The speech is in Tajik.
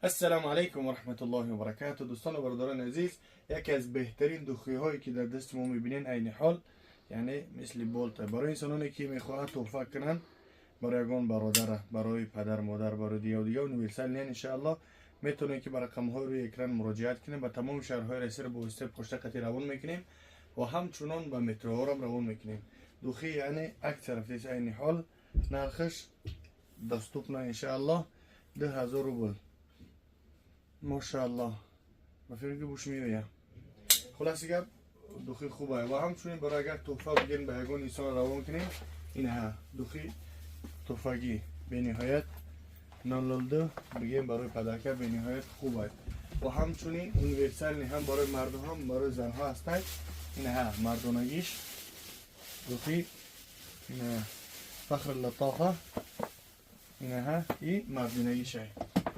السلام علیکم و رحمت الله و برکاته. دوستان و برادران عزیز، یکی از بهترین духи هایی که در دست ما میبینین عین حال، یعنی مثل болт، برای انسانانی که میخواهد تحفه کنن برای یگان برادر، برای پدر، مادر، برای دیگه و دیگه، универсальный، انشاءالله میتونید که به رقم های روی اکران مراجعت کنیم. به تمام شهرهای روسیه رو با واسطه پشت قطعی روان میکنیم و همچنان به مترو هم روان میکنیم. духи یعنی اکثر رفته عین حال، نرخش доступно، انشاءالله 2000 روبل. ماشاءالله، ба фикр ки буш меоя. Хулоси гап، духи хубе ва ҳамчунин барои агар тӯҳфа бигирем, ба ягон инсон равон кунем، инҳа духи тӯҳфагӣ бениҳоят 002 бигем барои подарка бениҳоят хуб аст ва ҳамчунин универсальный ҳам барои мардҳо، ҳам барои занҳо ҳастанд. Инҳа мардонагиш духи، инҳа фахр латофа، инҳа и мардинагиша.